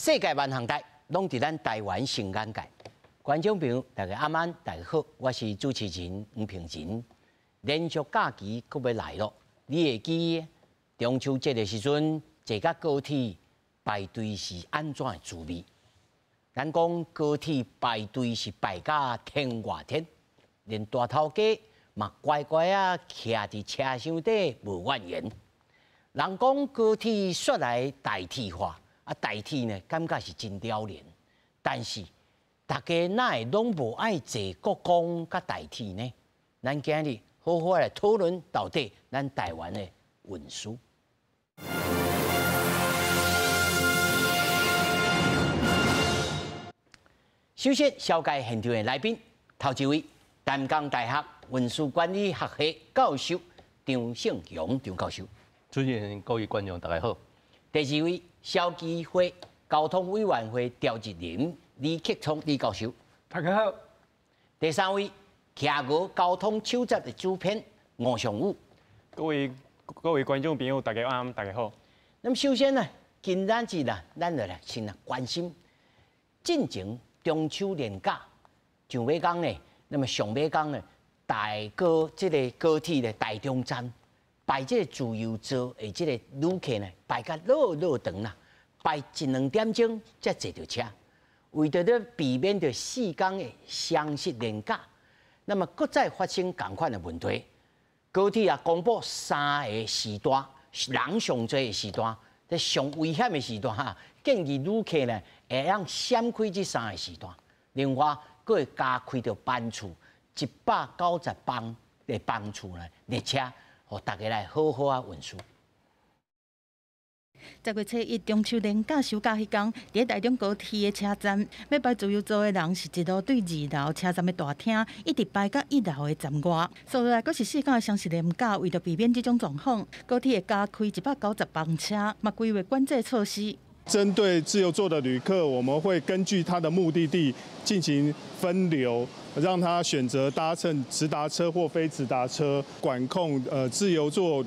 世界萬項代，攏佇咱台灣新眼界。觀眾朋友，大家晚安，大家好，我是主持人黃平仁。連續假期閣欲來囉，你會記中秋節的時陣坐佮高鐵排隊是按怎的滋味？咱講高鐵排隊是排甲天外天，連大頭家嘛乖乖仔徛佇車廂底無怨言。人講高鐵煞來台鐵化，啊台鐵呢感覺是真了然，但是大家哪會攏無愛坐國光佮台鐵呢？咱今日好好來討論到底咱台灣的運輸。首先，紹介現場的來賓，頭一位，淡江大學運輸管理學系教授張勝雄張教授。主持人、各位觀眾，大家好。第二位，消基會交通委員會召集人李克聰李教授。大家好。第三位，騎鵝交通守則的主編吳尚武。各位觀眾朋友，大家晚安，大家好。那麼首先呢，今仔日啦，咱就來先來關心進前中秋連假上尾工呢，那麼上尾工呢，大高這个高鐵的台中站排這个自由座的這个旅客呢，排甲老老長啦，排一兩點鐘才坐著車。為著咧避免著4工的雙十連假，那麼閣再發生仝款的問題。高鐵啊，公布三个時段，人上濟的時段，這上危險的時段哈，建議旅客呢會當閃開這三个時段。另外，閣會加開著班次190班的班次呢列車，予大家來好好仔運輸。10月初一中秋連假收假彼工，佇台中高鐵的車站，欲排自由座的人是一路對二樓車站的大廳，一直排到一樓的站外。接落來閣是4工的雙十連假，為著避免這種狀況，高鐵會加開190班車，嘛規劃管制措施。針對自由座的旅客，我們會根據他的目的地進行分流，讓他選擇搭乘直達車或非直達車，管控自由座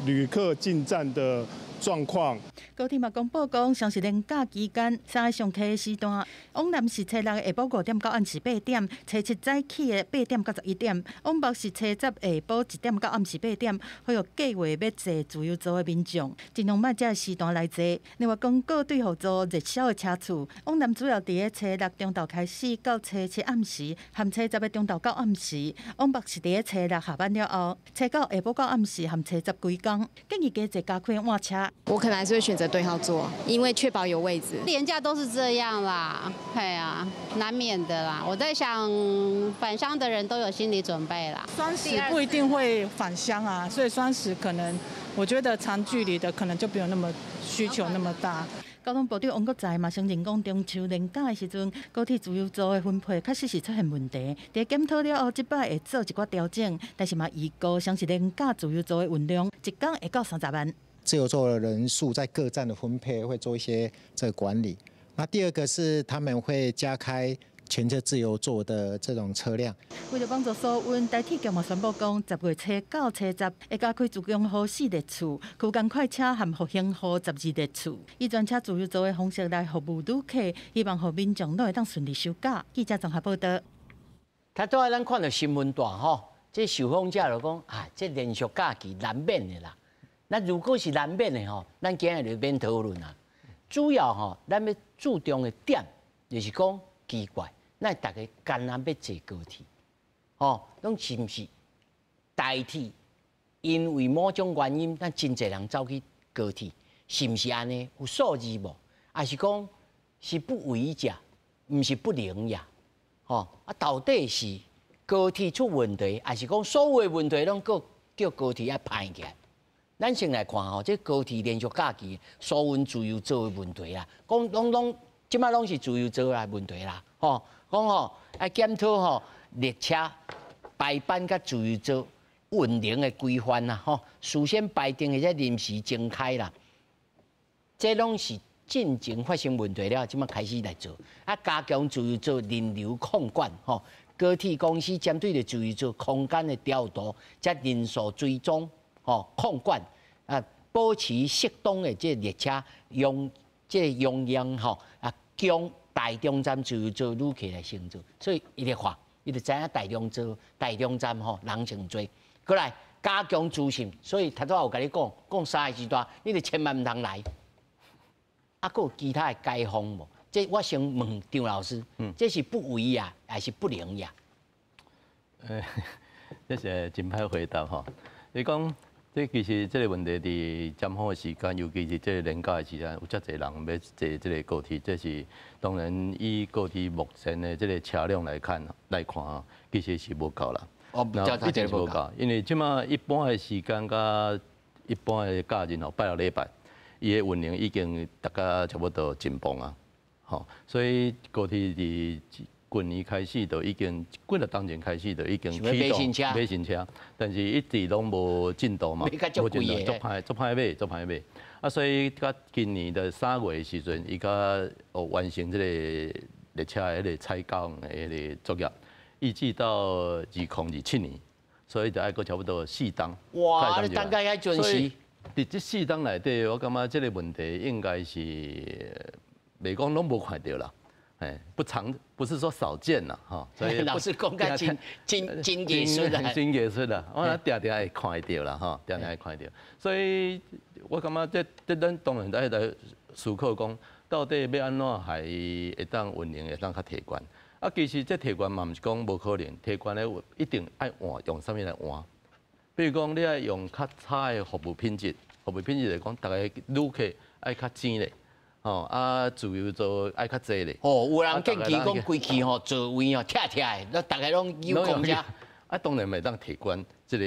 旅客進站的狀況。高鐵嘛公布講，雙十連假期間三个上客的時段，往南是初六下晡5點到暗時8點，初七早起的8點到11點，往北是初十下晡1點到暗時8點，呼籲計劃欲坐自由座的民眾，盡量莫這个時段來坐。另外，公告對號做熱銷的車次，往南主要佇咧初六中晝開始到初七暗時，含初十的中晝到暗時；往北是佇咧初六下班了後，初九下晡到暗時，含初十規工，建議加坐加開換車。我可能還是會選擇對號座，因為確保有位置。連假都是這樣啦，係啊，難免的啦。我在想，返鄉的人都有心理準備啦。雙十不一定會返鄉啊，所以雙十可能，我覺得長距離的可能就沒有那麼需求那麼大。交通部長王國材嘛承認講，中秋連假的時陣，高鐵自由座的分配確實是出現問題。佇檢討了後，這擺會做一寡調整，但是嘛預估雙十連假自由座的運量，一工會到30萬。自由座的人數在各站的分配會做一些這個管理。那第二個是他們會加開全車自由座的這種車輛。為著幫助疏運，台鐵局嘛宣布講，10月初九、初十會加開自強號4列次，區間快車和復興號12列次，以全車自由座的方式來服務旅客，希望予民眾攏會當順利收假。記者綜合報道。頭拄仔咱看著新聞段吼，這受訪者就講啊，這連續假期難免的啦。那如果是難免的吼，咱今日就免討論啦。主要吼，咱欲注重的點就是講奇怪，咱大家干焦欲坐高鐵，吼，攏是毋是台鐵？因為某種原因，咱真濟人走去高鐵，是毋是按呢？有數字無？抑是講是不為者，毋是不能也？吼啊，到底是高鐵出問題，抑是講所有的問題攏閣叫高鐵愛歹起來？咱先來看吼，這高鐵連續假期疏運自由座的問題啦，講攏攏這擺攏是自由座的問題啦，吼，講吼愛檢討吼列車排班佮自由座運能的規範啦，吼，事先排定的這臨時增開啦，這攏是進前發生問題了，這擺開始來做，啊，加強自由座人流控管，吼，高鐵公司針對著自由座空間的調度，才人數追蹤，吼，控管啊，保持適當的這列車擁這个容量吼啊，供台中站自由座旅客來乘坐，所以伊咧看，伊就知影台中座台中站吼人上濟，閣來加強資訊，所以頭拄仔有共你講，講三个時段，你就千萬毋通來。啊，閣有其他的解方無？這我先問張老師，這是不為啊，還是不能呀？這是真歹回答吼。你講，這其實這个問題佇尖峰的時間，尤其是這个連假的時間，有遮濟人欲坐這个高鐵，這是當然以高鐵目前的這个車輛來看啊，其實是無夠啦。哦，一定是無夠，因為這馬一般的時間佮一般的假日吼，拜六禮拜，伊的運能已經達到差不多盡崩啊。吼，所以高鐵佇舊年開始就已經幾若冬前開始就已經啟動買新車，但是一直攏無進度嘛，無進度，足歹足歹買，足歹買。啊，所以到今年的3月的時陣，伊才完成這个列車的彼个採購的彼个作業，預計到2027年，所以就愛閣差不多四冬。哇！你等甲遐陣時，佇這四冬內底，我感覺這个問題應該是袂講攏無看著啦。哎，不常不是說少見啦，吼。所以老師講甲真真真藝術啦，真藝術啦，我定定會看著啦，吼，定定會看著。所以我感覺這咱當然愛來思考講，到底欲按怎予會當運能會當較提懸？啊，其實這提懸嘛，毋是講無可能，提懸的一定愛換用啥物來換？比如講，你愛用較差的服務品質，服務品質來講，逐个旅客愛較錢咧。吼啊，自由座愛較濟咧。哦，有人建議講規氣吼座位吼拆拆的，那逐个攏有空車。啊，當然袂當提懸這个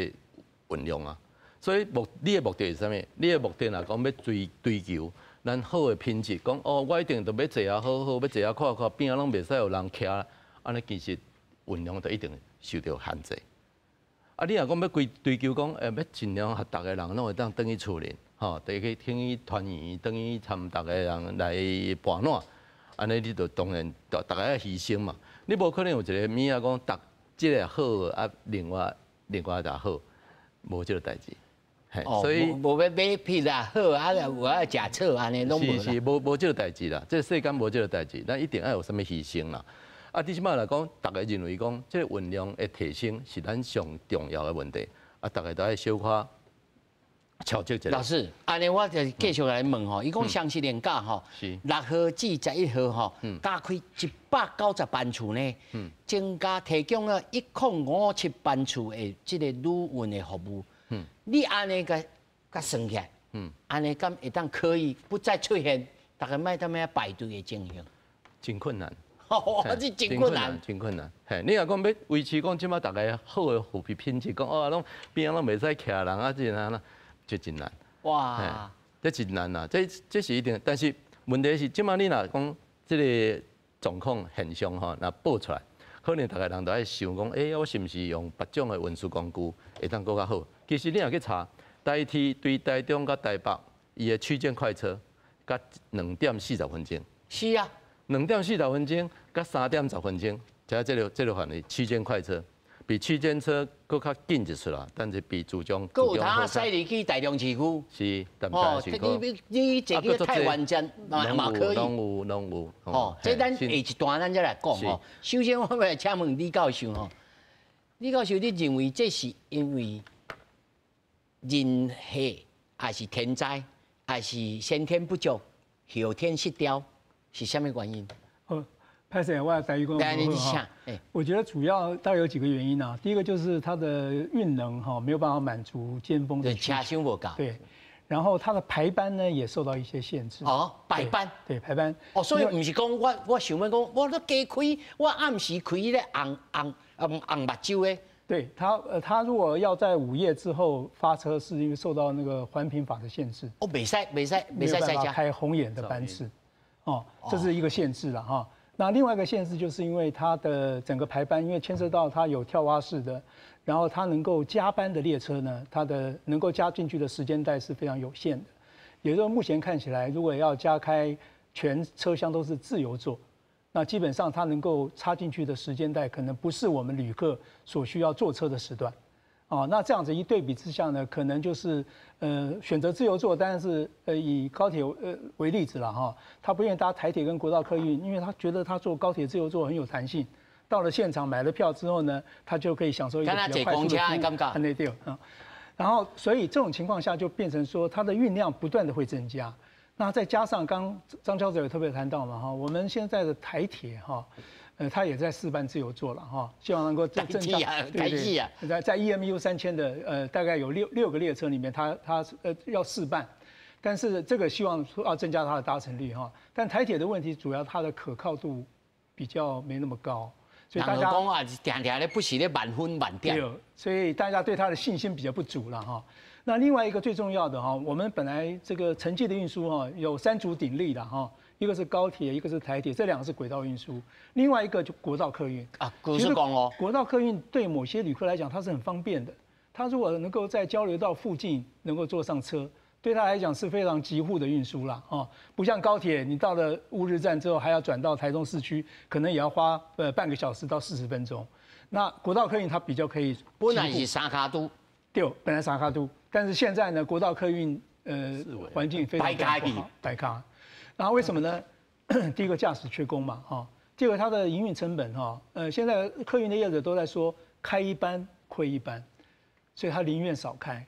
運量啊。所以你的目的是啥物？你的目的若講欲追求咱好的品質，講哦，我一定都欲坐啊好好，欲坐啊闊闊，邊仔攏袂使有人徛，按呢其實運量就一定受著限制。啊，你若講欲追求講，欲盡量予逐个人攏會當轉去厝裡。吼，佇去聽去團圓，轉去參逐个人來伴暖，按呢你就當然逐逐个愛犧牲嘛。你無可能有一個物仔講，逐這个好啊，另外就好，無這个代誌。所以無欲買披薩好啊，有愛食草按呢攏無。是是，無這个代誌啦，這个世間無這个代誌，咱一定愛有啥物犧牲啦。啊，你這擺來講，逐个認為講，這个運量的提升是咱上重要的問題，啊，逐个都愛小可調整一下。老師，按呢我就繼續來問吼，伊講雙十連假吼，6號至11號吼，加開190班次呢，增加提供了1057班次的這个旅運的服務。你按呢共共算起來，按呢敢會當可以不再出現逐个莫踮遐排隊的情形？真困難。哦，這真困難。真困難。嘿，你若講欲維持講這擺逐个好的服務品質，講哦，攏邊仔攏袂使徛人啊，這按呢，這真難。哇！這真難啦，這是一定。但是問題是，這擺你若講這个狀況現象吼，若報出來，可能逐个人都愛想講，欸，我是毋是用別種的運輸工具會當閣較好？其實你若去查，台鐵對台中佮台北，伊的區間快車，佮2點40分鐘。是啊。2點40分鐘，佮3點10分鐘，這個範圍區間快車，比區間車閣較緊一撮啦，但是比自強。閣有通駛入去台中市區。是，哦，你坐去太原站嘛可以。攏有攏有。哦，這咱下一段咱再來講吼。首先，我欲來請問李教授吼，李教授，你認為這是因為人禍，還是天災，還是先天不足、後天失調，是啥物原因？哦，歹勢，我台語講哈。我覺得主要大概有幾個原因啊。第一個就是它的運能哈沒有辦法滿足尖峰的車廂無夠。對，然後它的排班呢也受到一些限制。哦，排班。對，排班。哦，所以毋是講我想欲講，我都加開，我暗時開彼个紅紅紅紅目睭的。對他，他如果要在午夜之後發車，是因為受到那個環評法的限制。哦，袂使袂使袂使開紅眼的班次，哦，這是一個限制了哈。那另外一個限制就是因為它的整個排班，因為牽涉到它有跳蛙式的，然後它能夠加班的列車呢，它的能夠加進去的時間帶是非常有限的。也就是說，目前看起來，如果要加開全車廂都是自由座，那基本上它能夠插進去的時間帶，可能不是我們旅客所需要坐車的時段。哦，那这样子一对比之下呢，可能就是选择自由座，但是以高铁为例子了哈，他不愿意搭台铁跟国道客运，因为他觉得他坐高铁自由座很有弹性。到了现场买了票之后呢，他就可以享受一个比较快速的服务。按呢对啊，然后所以这种情况下就变成说，它的运量不断的会增加。那再加上刚张教授也特别谈到嘛哈，我们现在的台铁哈，它也在试办自由座了哈，希望能够增加。对对，在 EMU 3000的大概有六个列车里面，它要试办，但是这个希望说要增加它的搭乘率哈。但台铁的问题主要它的可靠度比较没那么高。所以大家讲啊，定定咧不是咧万分万点。对，所以大家对它的信心比较不足了哈。那另外一个最重要的哈，我们本来这个城际的运输哈，有三足鼎立的哈，一个是高铁，一个是台铁，这两个是轨道运输，另外一个就国道客运啊，高速公路。国道客运对某些旅客来讲，它是很方便的。他如果能够在交流道附近能够坐上车，对他来讲是非常急户的运输了哦，不像高铁，你到了乌日站之后还要转到台中市区，可能也要花半个小时到40分钟。那国道客运它比较可以，本来是三跤拄，对，本来三跤拄，但是现在呢，国道客运环境非常不好，掰咖。然后为什么呢？第一个驾驶缺工嘛，哈，第二个它的营运成本哈，现在客运的业者都在说开一班亏一班，所以他宁愿少开。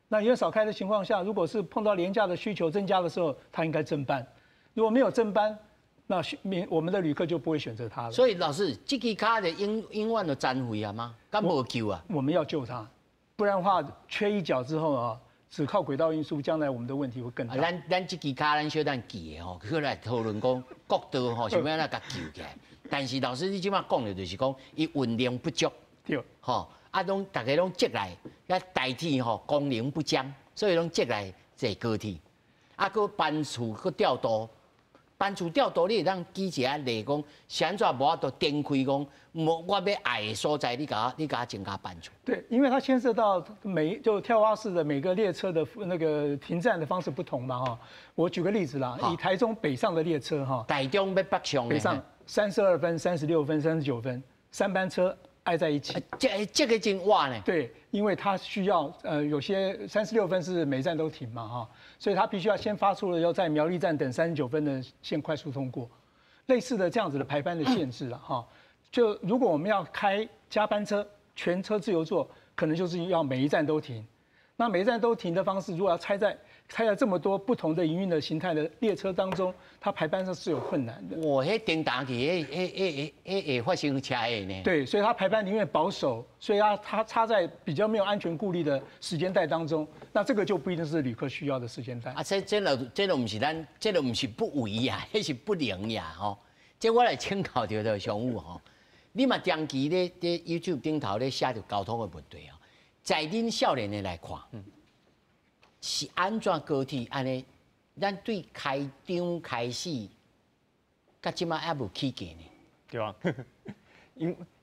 那宁愿少开的情况下，如果是碰到廉价的需求增加的时候，他应该增班。如果没有增班，那民我们的旅客就不会选择它了。所以老师，這支跤就永永遠就残废啊嗎？敢無救啊？我們要救它，不然的話缺一腳之後啊，只靠軌道運輸，將來我們的問題會更大。咱這支跤咱小等記的吼，過來討論講國道吼，想欲按怎共救起來。但是老師你這擺講的就是講，伊運量不足，吼。啊，攏逐家攏積來，遐代替吼功能不彰，所以攏積來坐高鐵。啊，閣班次閣調度，班次調度你會當舉一下例講，是按怎無法度展開講，無我欲愛的所在，你共我增加班次。對，因為它牽涉到每就跳蛙式的每個列車的那個停站的方式不同嘛，哈。我舉個例子啦，以台中北上的列車哈，台中欲北上，北上32分、36分、39分，三班車挨在一起，這個真倚呢。對，因為它需要有些三十六分是每站都停嘛哈，所以它必須要先發出了，要在苗栗站等三十九分的線快速通過，類似的這樣子的排班的限制了哈。就如果我們要開加班車，全車自由座，可能就是要每一站都停。那每一站都停的方式，如果要拆在這麼多不同的營運的形態的列車當中，它排班上是有困難的。哇，彼叮當去，彼會發生車禍呢。對，所以它排班寧願保守，所以它插在比較沒有安全顧慮的時間帶當中，那這個就不一定是旅客需要的時間帶。啊，這就毋是咱，這就毋是不為呀，彼是不能呀，吼。這我來請教著祥武吼，你嘛長期咧 YouTube 頂頭咧寫著交通的問題哦，在恁少年的來看，是按怎高鐵按呢？咱對開張開始，到這擺猶無起價呢？對啊，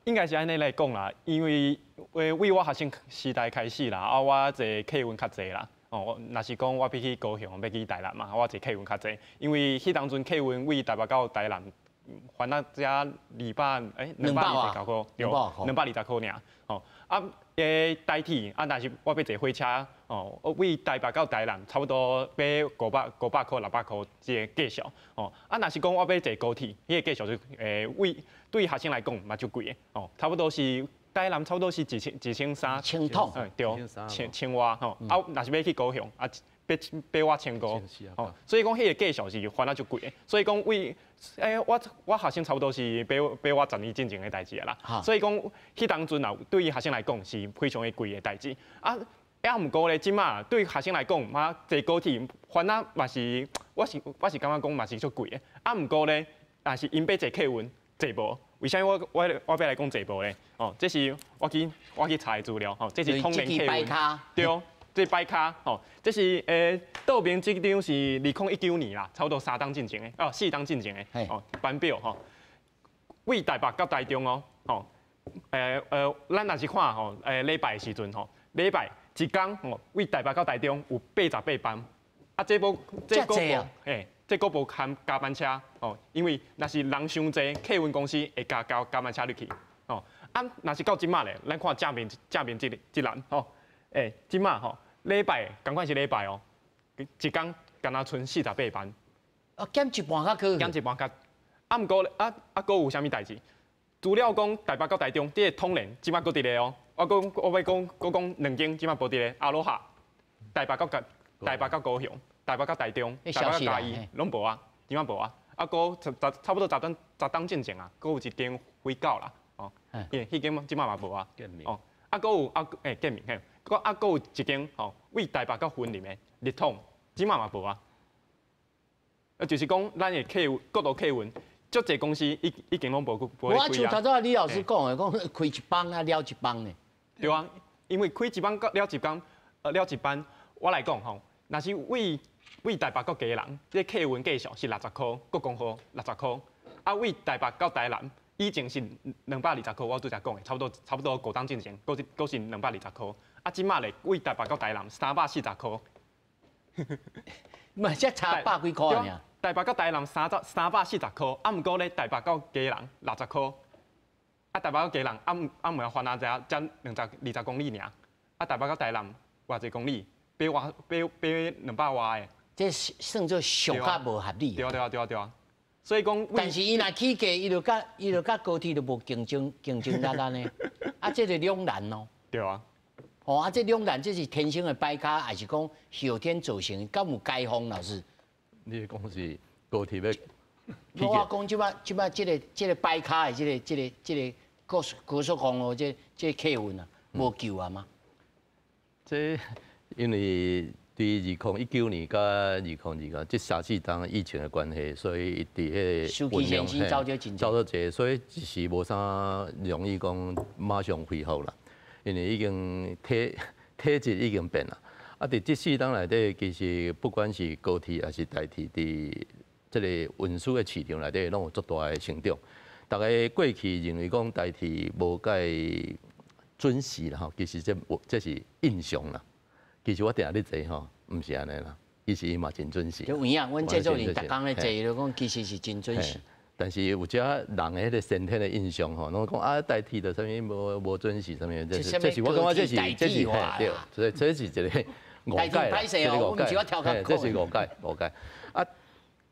應該是按呢來講啦，因為為我學生時代開始啦，啊，我坐客運較濟啦。哦，若是講我欲去高雄，欲去台南嘛，我坐客運較濟，因為彼當陣客運為台北到台南，反正才229箍，對，220箍爾。哦，啊，台鐵啊，若是我欲坐火車，哦，為台北到台南，差不多欲500箍600箍這個價數。哦，啊，若是講我欲坐高鐵，彼個價數就為對學生來講嘛足貴的。哦，差不多是台南差不多是1300。千通。嗯，對，千外吼。啊，若是欲去高雄，啊，欲八外千五。哦，所以講彼個價數是反正足貴的。所以講為我學生差不多是爬我10年進前的代誌啦。所以講，彼當陣啊，對於學生來講是非常的貴的代誌。啊，啊，毋過咧，這馬對學生來講，嘛坐高鐵，反正嘛是，我是感覺講嘛是足貴的。啊，毋過咧，若是𪜶欲坐客運坐無？為啥物我欲來講坐無咧？哦，這是我去查的資料，吼，這是統聯客運，對。這擺跤吼，這是倒面這張是2019年啦，差不多3冬進前的，哦，4冬進前的，哦，班表吼，為台北到台中哦，吼，咱若是看吼，禮拜的時陣吼，禮拜一工吼，為台北到台中有88班，啊，這閣無，嘿，這閣無含加班車哦，因為若是人傷濟，客運公司會加加加班車入去，哦，啊，啊，若是到這馬咧，咱看正面正面這個這欄吼，欸，這馬吼，禮拜仝款是禮拜哦，一工敢若賰48班。啊，減一半較可。減一半較。啊，毋過啊啊，閣有啥物代誌？除了講台北到台中，這個通聯這馬閣佇咧哦。我講我欲講，閣講兩間這馬無佇咧，阿羅哈，台北到高雄，台北到台中，台北到嘉義，攏無啊，這馬無啊。啊，閣差不多10冬進前啊，閣有一間飛狗啦，哦，彼間這馬嘛無啊，哦，啊，閣有啊，欸，建明嘿，閣啊，閣有一間吼，對台北到雲林的日統，這馬嘛無啊。啊，就是講咱的客運，國道客運，足濟公司已經攏無無咧開啊。我像頭拄李老師講的，講開一班啊，了一班呢。對啊，因為開一班佮了一工，了一班，我來講吼，若是對台北到基隆，這個客運價數是60箍，國光號60箍。啊，對台北到台南，以前是220箍，我拄才講的，差不多5冬進前，閣是220箍。啊，這馬咧，對台北到台南340箍。毋係，才差百幾箍爾。台北到台南340箍，啊，毋過咧，台北到基隆60箍。啊，台北到基隆，啊毋啊毋要煩啊，才20公里爾。啊，台北到台南偌濟公里，爬偌爬爬200外个。這算做俗較無合理。對啊對啊對啊對啊，所以講，但是伊若起價，伊就佮高鐵就無競爭力啦呢。啊，這個兩難哦。對啊。哦，啊，這兩難，這是天生的擺跤，還是講後天造成？敢有解方，老師？你講是高鐵欲？我講這擺這個擺跤的這個高速公路這個客運啊，無救啊嗎？這因為佇2019年佮2020這三四冬疫情的關係，所以佇彼個運量走咗濟，所以一時無啥容易講馬上恢復啦。因為已經體質已經變啦。啊，佇這四冬內底，其實不管是高鐵還是台鐵，佇這個運輸的市場內底，攏有足大的成長。大家過去認為講台鐵無介準時啦吼，其實這是印象啦。其實我定定咧坐吼，毋是按呢啦，其實伊嘛真準時。有影，阮製作人逐工咧坐，伊就講其實是真準時。但是有遮人的彼個先天的印象吼，攏講啊台鐵著啥物無準時啥物，這是我感覺這是對，所以這是一個誤解啦，這個誤解，這是誤解誤解。啊，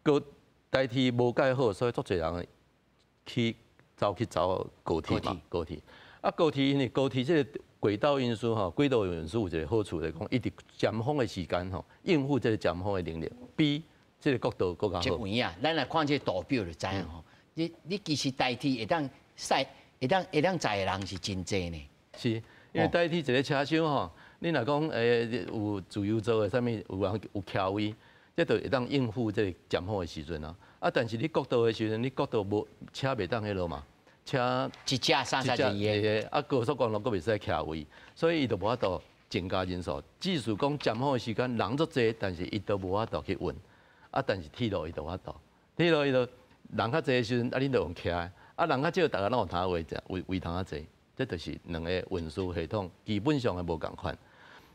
閣台鐵無蓋好，所以足濟人去走去走高鐵嘛，高鐵。啊，高鐵因為高鐵這個軌道運輸吼，軌道運輸有一個好處就是講，伊佇尖峰的時間吼，應付這個尖峰的能力，比這個國道閣較好。這有影，咱來看這個圖表就知影吼。你其實台鐵會當駛，會當載的人是真濟呢。是，因為台鐵一個車廂吼，你若講有自由座的啥物，有人有徛位，這就會當應付這個尖峰的時陣啊。啊，但是你國道的時陣，你國道無車袂當彼落嘛。車一車32個，啊，高速公路閣袂使徛位，所以伊就無法度增加人數。只是講尖峰的時間人足濟，但是伊都無法度去運。啊，但是鐵路伊就有法度，鐵路伊就人較濟的時陣，啊，恁就用徛的，啊，人較少，逐家攏有通位坐，位位通仔坐，這就是兩個運輸系統基本上的無仝款。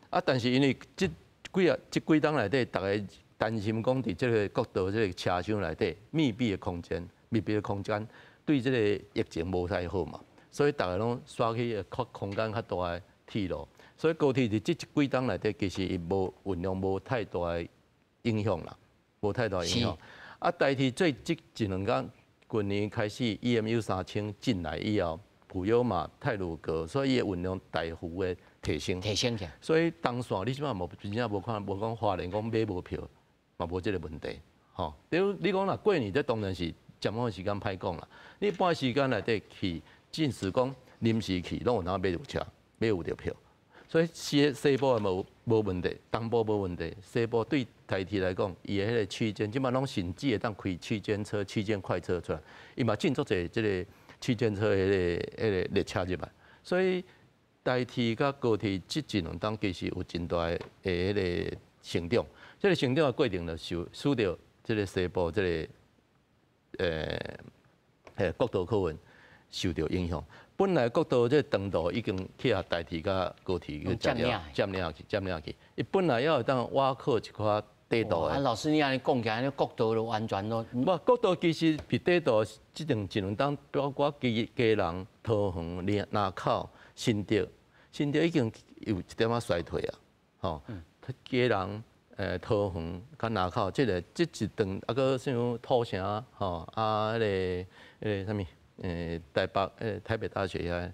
啊，但是因為這幾啊這幾冬內底，逐家擔心講佇這個國道這個車廂內底密閉的空間，密閉的空間。對這個疫情無太好嘛，所以逐家攏徙去較空間較大的鐵路，所以高鐵佇這幾冬內底，其實伊無運量無太大的影響啦，無太大影響。啊，台鐵最這一兩工，去年開始 EMU 3000進來以後，普悠瑪、太魯閣，所以伊的運量大幅的提升。提升起來。所以東線你這擺無真正無看無講花蓮講買無票，嘛無這個問題，吼。比如你講若過年，這當然是。尖峰時間歹講啦，你一般時間內底去，即使講臨時去，攏有通買著車，買有著票。所以西部也無問題，東部無問題。西部對台鐵來講，伊的彼個區間，這擺攏甚至會當開區間車、區間快車出來，伊嘛進足濟這個區間車的彼個列車入來。所以台鐵佮高鐵這一兩冬其實有真大的彼個成長。這個成長的過程就使著這個西部這個。國道客運受著影響。本來國道這長度已經去予台鐵佮高鐵去佔領，佔領去，佔領去。伊本來猶會當倚靠一寡短途的。啊，老师你按呢讲起来，那国道都完全都。無，國道其實比短途這段一兩冬，包括基隆、桃園、林口、新竹，新竹已經有一點仔衰退啊，吼。基隆、桃園佮林口，這个這一段啊，閣像土城，吼啊，彼个啥物？台北台北大學遐，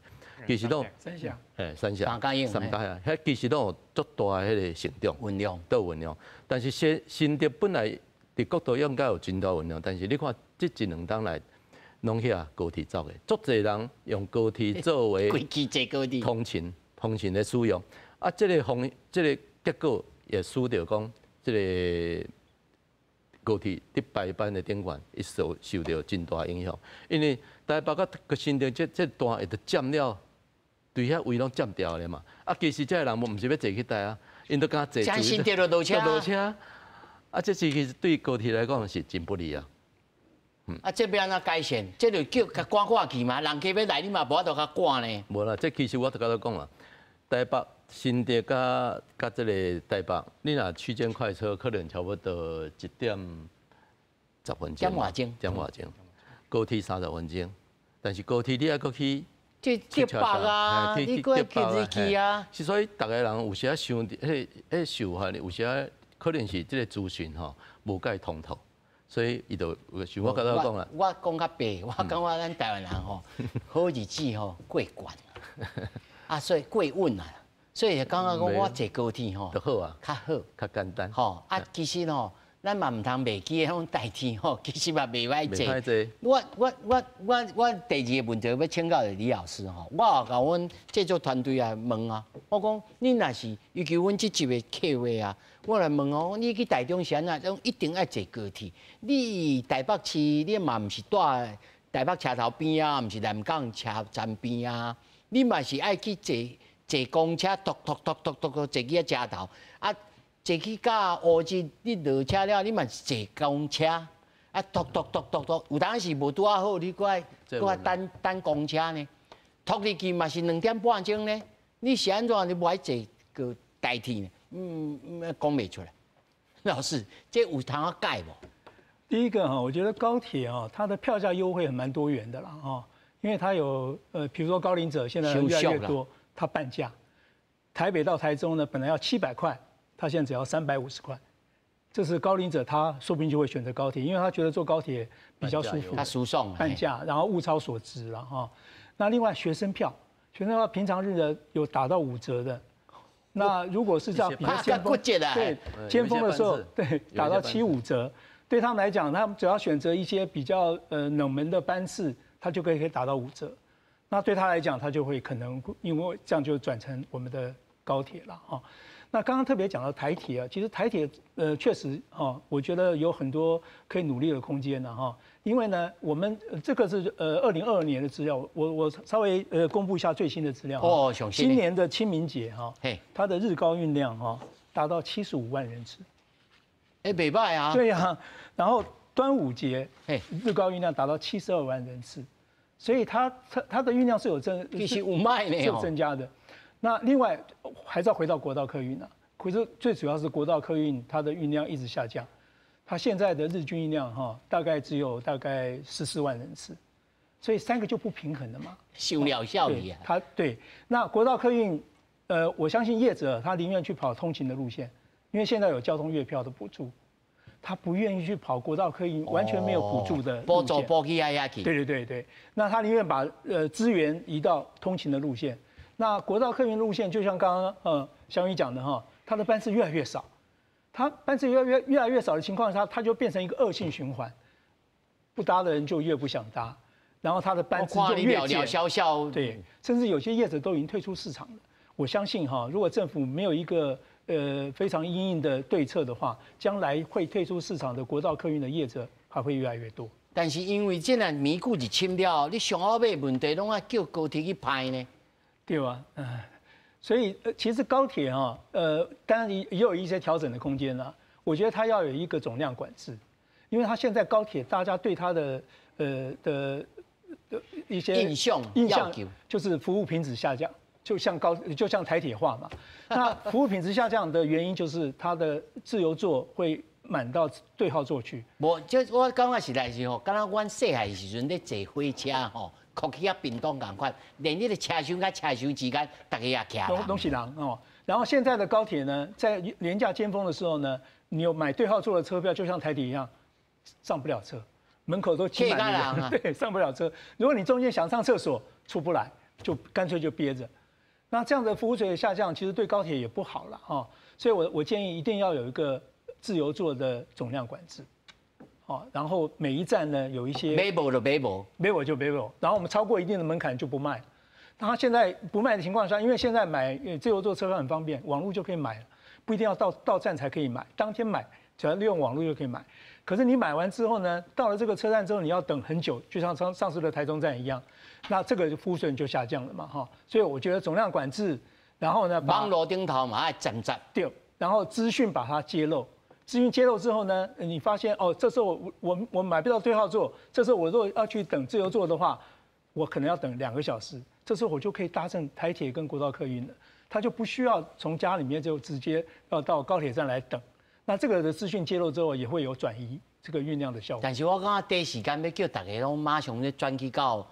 其實攏三峽，三峽，三峽啊，遐其實攏有足大的彼个成長，運量都有運量。但是新竹本來佇國道應該有真大運量，但是你看這一兩冬來，攏遐高鐵走的，足濟人用高鐵作為通勤的使用。啊，這个風，這个結果也使得講，這个高鐵佇排班的頂懸，伊受著真大影響。因為台北佮新竹這段會著佔了，對遐位攏佔掉咧嘛。啊，其實這个人毋是欲坐去台啊，𪜶都敢坐。新竹就落車。落車。啊，這是其實對高鐵來講是真不利啊。啊，這欲按怎改善？這就叫共趕趕去嘛，人客欲來，你嘛無法度共趕呢。無啦，這其實我就佮你講啊，台北、新竹佮這个台北，你若區間快車可能差不多1點10分鐘。點外鐘。點外鐘。高鐵30分鐘，但是高鐵你還閣去。這竹北啊，你閣愛去去啊。是所以，逐个人有時仔想，彼个想法，有時仔可能是這个資訊吼無蓋通透，所以伊就像我剛才講啦。我講較白，我感覺咱台灣人吼，好日子吼過慣，啊，所以過穩啊，所以感覺講我坐高鐵吼，就好啊，較好，較簡單。吼啊，其實吼，咱嘛毋通袂記得講台鐵吼，其實嘛袂歹坐。袂歹坐。我第二個問題欲請教李老師吼，我也共阮製作團隊來問啊，我講你若是尤其阮這集的客戶啊，我來問哦，你去台中是按怎，攏一定愛坐高鐵。你台北市你嘛毋是蹛台北車頭邊啊，毋是南港車站邊啊，你嘛是愛去坐公車，突突突突突坐去遐車頭啊。坐去到烏日，你落車了，你嘛是坐公車，啊，突突突突突，有當時無拄仔好，你閣愛閣愛等等公車呢，突入去嘛是2點半鐘呢，你是按怎你無愛坐個台鐵呢？講袂出來。老師，這有通仔改無？第一個哈，我覺得高鐵啊，它的票價優惠還蠻多元的啦，哈，因為它有比如說高齡者現在越來越多，它半價。台北到台中呢，本來要700塊。他現在只要350塊，這是高齡者，他說不定就會選擇高鐵，因為他覺得坐高鐵比較舒服，他舒爽，半價，然後物超所值了哈。那另外學生票，學生票平常日的有打到5折的，那如果是這樣比較尖峰，對，尖峰的時候，對，打到7、5折，對他們來講，他們只要選擇一些比較冷門的班次，他就可以打到5折。那對他來講，他就會可能因為這樣就轉成我們的高鐵了哈。那剛剛特別講到台鐵啊，其實台鐵確實哈，我覺得有很多可以努力的空間的哈。因為呢，我們這個是2022年的資料，我稍微公布一下最新的資料。哦，今年的清明節哈，它的日高運量哈達到75萬人次。哎，袂䆀啊。對呀，然後端午節，日高運量達到72萬人次，所以它的運量是有增，其實有賣呢，是有增加的。那另外還是要回到國道客運啊，可是最主要是國道客運它的運量一直下降，它現在的日均運量哈大概只有大概14萬人次，所以三個就不平衡了嘛。修了效益啊。它對，那國道客運，我相信業者他寧願去跑通勤的路線，因為現在有交通月票的補助，他不願意去跑國道客運完全沒有補助的路線。補助補去遐去。對對對對，那他寧願把資源移到通勤的路線。那國道客運路線，就像剛剛祥宇講的哈，它的班次越來越少，它班次越來越少的情況下，它就變成一個惡性循環，不搭的人就越不想搭，然後它的班次就越減，對，甚至有些業者都已經退出市場了。我相信哈，如果政府沒有一個非常因應的對策的話，將來會退出市場的國道客運的業者還會越來越多。但是因為這樣麋鹿入侵了，你上後尾問題攏愛叫高鐵去排呢。對吧？所以其實高鐵哈，當然也有一些調整的空間啦。我覺得它要有一個總量管制，因為它現在高鐵大家對它的的一些印象，就是服務品質下降，就像台铁化嘛。那服务品质下降的原因就是它的自由座会满到对号座去。無，這我感覺實在是吼，敢若阮細漢時陣咧坐火車吼，哭去啊屏東仝款，連彼個車廂佮車廂之間，逐家也徛攏攏是人哦。然後現在的高鐵呢，在連假尖峰的時候呢，你有買對號座的車票，就像台鐵一樣，上不了車，門口都擠滿人，對，上不了車。如果你中間想上廁所出不來，就乾脆就憋着。那這樣的服務水準下降，其實對高鐵也不好了啊。所以我建議一定要有一個自由座的總量管制，好，然後每一站呢有一些買無就買無，買無就買無，然後我們超過一定的門檻就不賣。那他現在不賣的情況下，因為現在買自由座車票很方便，網絡就可以買了，不一定要到站才可以買，當天買只要利用網絡就可以買。可是你買完之後呢，到了這個車站之後，你要等很久，就像上上次的台中站一樣，那這個服務水準就下降了嘛，哈。所以我覺得總量管制，然後呢，網路頂頭嘛愛站站對，然後資訊把它揭露。資訊揭露之後呢，你發現哦，這時候我買不到對號座，這時候我如果要去等自由座的話，我可能要等2個小時。這時候我就可以搭乘台鐵跟國道客運了，他就不需要從家裡面就直接要到高鐵站來等。那這個的資訊揭露之後，也會有轉移這個運量的效果。但是我感覺短時間欲叫大家攏馬上咧轉去到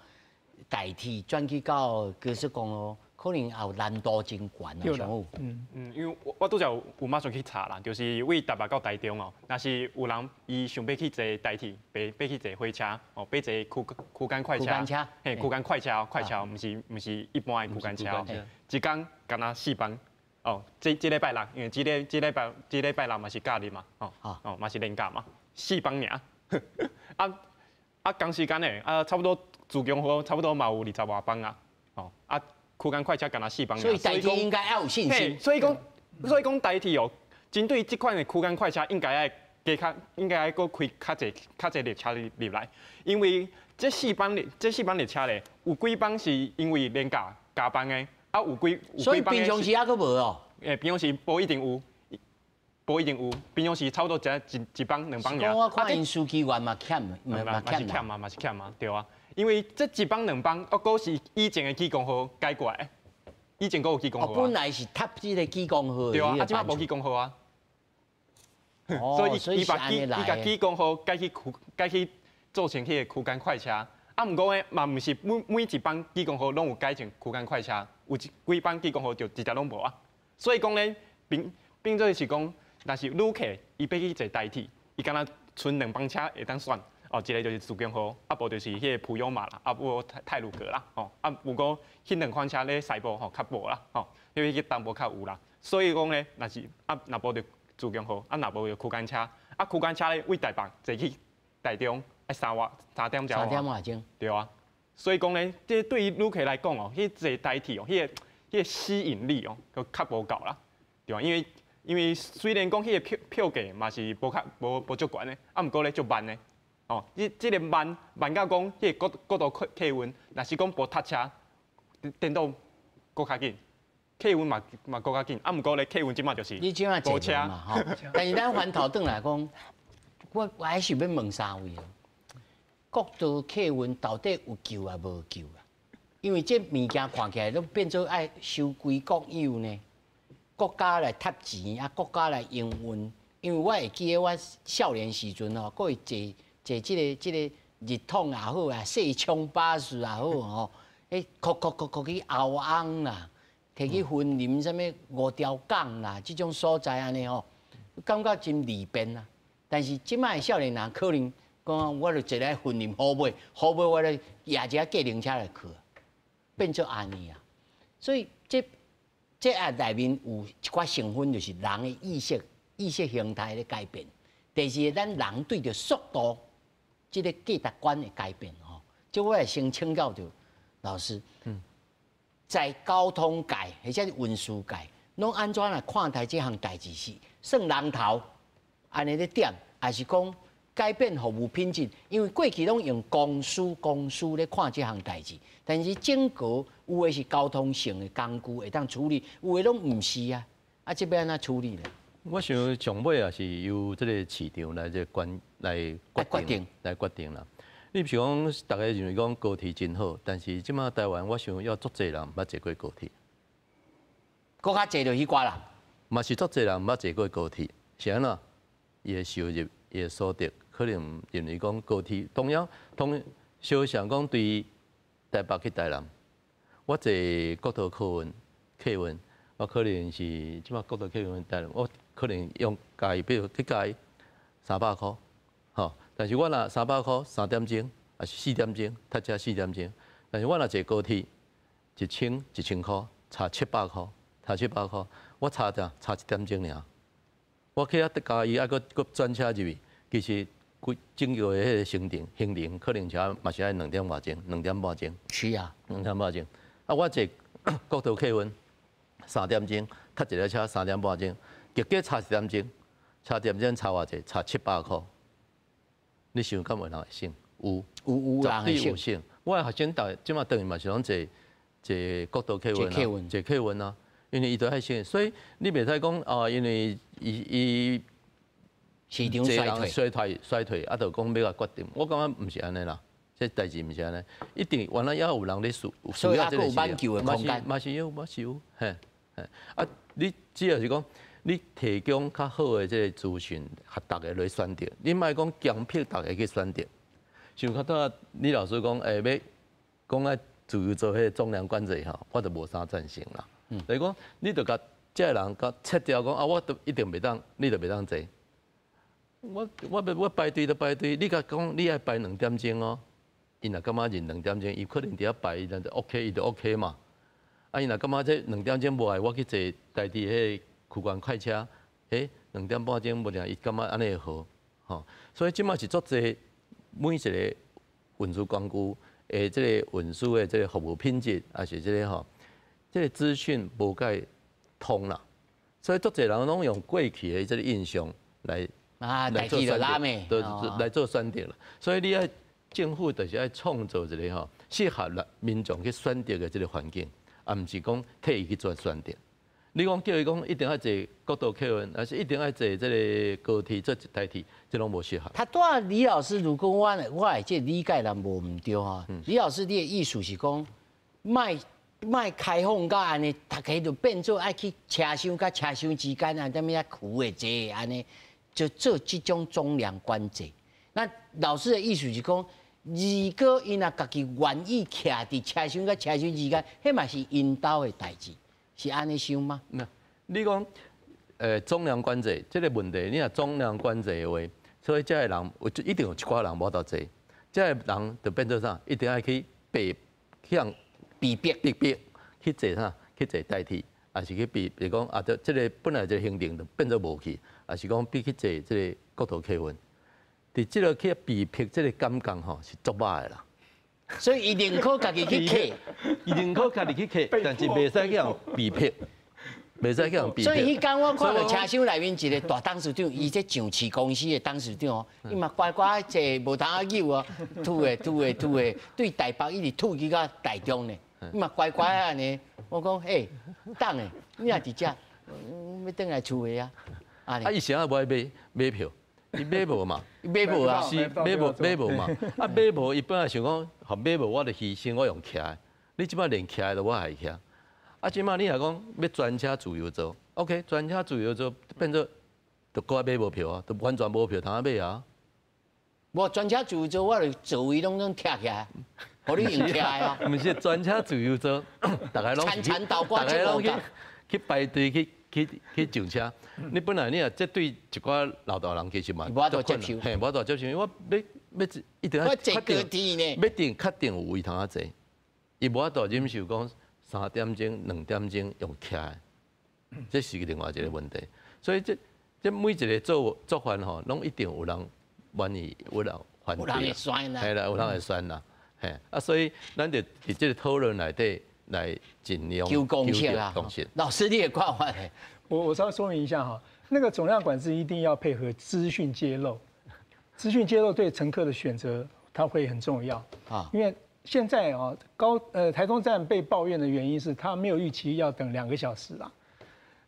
台鐵，轉去到高速公路，可能也有難度真懸啊，上有。嗯，因為我拄才有馬上去查啦，就是位台北到台中哦，若是有人伊想欲去坐台鐵，欲去坐火車，哦，欲坐區間快車，嘿，區間快車，快車，毋是一般的區間車，一工敢若四班，哦，這禮拜六，因為這禮拜六嘛是假日嘛，哦，哦，嘛是連假嘛，四班爾，啊，仝時間的，啊，差不多自強號差不多嘛有20外班啊，哦，啊。區間快車敢若四班，所以台鐵應該要有信心。所以講台鐵哦，針對這款的區間快車，應該愛加較，應該愛閣開較濟較濟列車入來，因為這四班列車咧，有幾班是因為連假加班的，啊有幾所以平常時猶閣無哦。欸，平常時無一定有，無一定有，平常時差不多只一班兩班爾。我看𪜶司機員嘛欠，嘛欠嘛，嘛是欠嘛，對啊。因為這一班兩班，啊，閣是以前的啟光號改過來，以前閣有啟光號。本來是搭這個啟光號。對啊，啊，這擺無啟光號啊。所以伊把伊共啟光號改去做成彼個區間快車。啊，毋過呢，嘛毋是每一班啟光號攏有改成區間快車，有幾班啟光號就直接攏無啊。所以講咧，變做是講，若是旅客伊欲去坐台鐵，伊敢若賰兩班車會當選。哦，一個就是自強號，啊無就是彼個普悠瑪啦，啊無太魯閣啦，吼，啊毋過彼兩款車咧西部吼較無啦，吼，因為去東部較有啦，所以講咧，若是啊，若無就自強號，啊若無就區間車，啊區間車咧位台北坐去台中愛3點三點外鐘，對啊，所以講咧，這對於旅客來講哦，彼坐台鐵哦，彼個吸引力哦，閣較無夠啦，對啊，因為雖然講彼個票價嘛是無較無無足懸的，啊毋過咧足慢的。哦，這個慢慢到講，彼個國道客運，若是講無塞車，顛倒閣較緊，客運嘛閣較緊，啊，毋過咧客運這擺就是你這擺無車嘛吼。但是咱翻頭轉來講，我還是欲問三位哦，國道客運到底有救抑無救啊？因為這物件看起來攏變做愛收歸國有呢，國家來貼錢啊，國家來營運。因為我會記得我少年時陣吼，閣會坐這個日統也好啊，細昌巴士也好吼，彼哭哭哭哭去後翁啦，提去雲林啥物五條港啦，這種所在按呢吼，感覺真利便啊。但是這擺的少年人可能講，我就坐來雲林虎尾，虎尾我咧攑一架計程車來去，變做按呢啊。所以這啊內面有一寡成分，就是人的意識形態咧改變。第二，咱人對著速度這個價值觀的改變吼，這我會先請教著老師，在交通界或者是運輸界，攏按怎來看待這項代誌？是算人頭按呢咧點，抑是講改變服務品質？因為過去攏用公司咧看這項代誌，但是整個有的是交通性的工具會當處理，有的攏毋是啊，啊這欲按怎處理咧？我想上尾也是由這個市場來這管來決定啦。你譬如講，逐家認為講高鐵真好，但是這擺台灣，我想猶足濟人毋捌坐過高鐵。閣較濟就彼寡人。嘛是足濟人毋捌坐過高鐵，是按怎？伊的收入、伊的所得，可能認為講高鐵同樣同相像講對台北去台南，我坐國道客運，我可能是這擺國道客運台南，我可能用嘉義，比如去嘉義300箍，吼，但是我若300箍3點鐘，抑是4點鐘，塞車四點鐘，但是我若坐高鐵1000箍，差七百箍，差七百箍，我差啥？差1點鐘爾。我去遐嘉義，抑閣轉車入去，其實規整個的彼個行程可能才嘛是愛2點外鐘，2點半鐘。是啊，2點半鐘。啊，我坐國道客運3點鐘，搭一個車3點半鐘，結果差1點鐘，差一點鐘差偌濟？差七百箍。你想敢有人會省？有，有人會省。有省。我的學生逐這擺轉去嘛是攏坐坐國道客運啊，坐客運啊。因為伊都愛省，所以你袂使講哦，因為伊伊市場衰退，衰退，啊，就講欲共決定。我感覺毋是按呢啦，這代誌毋是按呢，一定原來猶有人咧需要這個市場，嘛是嘛是有嘛是有，嘿，嘿，啊，你只要是講你提供較好的這個資訊，予逐家來選擇，你莫講強迫逐家去選擇。像較拄仔李老師講，欲講愛自由座彼個總量管制吼，我就無啥贊成啦。就是講，你著共這个人共切掉講啊，我都一定袂當，你就袂當坐。我排隊就排隊，你共講你愛排2點鐘哦，伊若感覺認2點鐘，伊可能佇遐排，伊就 OK，伊就 OK 嘛。啊，伊若感覺這2點鐘無愛，我去坐台鐵彼個區間快車，2點半鐘無定，伊感覺按呢會好，吼。所以這擺是足濟每一個運輸工具的這個運輸的這個服務品質，抑是這個吼。這個資訊無蓋通啦，所以足濟人攏用過去的這個印象來來做選擇，對，來做選擇啦。所以你愛政府就是愛創造一個吼適合民眾去選擇的這個環境，啊，毋是講替伊去做選擇。你講叫伊講一定愛坐國道客運，抑是一定愛坐這個高鐵做台鐵，這攏無適合。他拄仔李老師，如果我的這個理解人無毋對吼，李老師你的意思是講，莫莫開放到按呢，逐家就變做愛去車廂佮車廂之間啊，踮遐跍的坐按呢，就做這種總量管制。那老師的意思是講，如果𪜶若家己願意徛佇車廂佮車廂之間，彼嘛是𪜶兜的代誌，是按呢想嗎？那你講，總量管制這個問題，你若總量管制的話，所以這个人有一定有一寡人無法度坐，這个人就變做啥？一定愛去被向。被逼被逼去坐啥？去坐台鐵，抑是去被，比如講啊，這這個本來這個行程就變做無去，抑是講變去坐這個國道客運。佇這個去被迫這個感覺吼是足歹的啦。所以伊寧可家己去客，伊寧可家己去客，但是袂使去予被迫，袂使去予被迫。所以彼工我看著車廂內面一個大董事長，伊這上市公司的董事長哦，伊嘛乖乖坐無通仔扭哦，吐的吐的吐的，對台北一直吐去到台中呢。伊嘛乖乖按呢，我講欸，董的，你也佇遮，欲轉來厝的啊。啊，伊啥無愛買買票？伊買無嘛？買無啊？是買無買無嘛？啊買無，伊本來想講，予買無我就犧牲，我用騎的。你這擺連騎的都無愛騎。啊，這擺你若講欲專車自由座，OK，專車自由座變做就閣愛買無票啊，就完全無票通買啊。無專車自由座，我就座位攏總拆起來。予你用騎的啊！毋是專車自由座，逐家攏逐家攏去排隊去去去上車。你本來你若這對一寡老大人其實嘛，無法度接受，嘿，無法度接受，因為我欲欲一定愛坐高鐵呢，欲定確定有位通仔坐，伊無法度忍受講3點鐘、2點鐘用騎的，這是另外一個問題。所以這這每一個做法吼，攏一定有人願意，有人反對，有人會選啦，嘿啦，有人會選啦。嘿，啊，所以咱就佇這個討論內底來盡量求共識啊。老師，你的看法？我稍微說明一下哈，那個總量管制一定要配合資訊揭露，資訊揭露對乘客的選擇，它會很重要啊。因為現在啊，台中站被抱怨的原因是他沒有預期要等2個小時啦。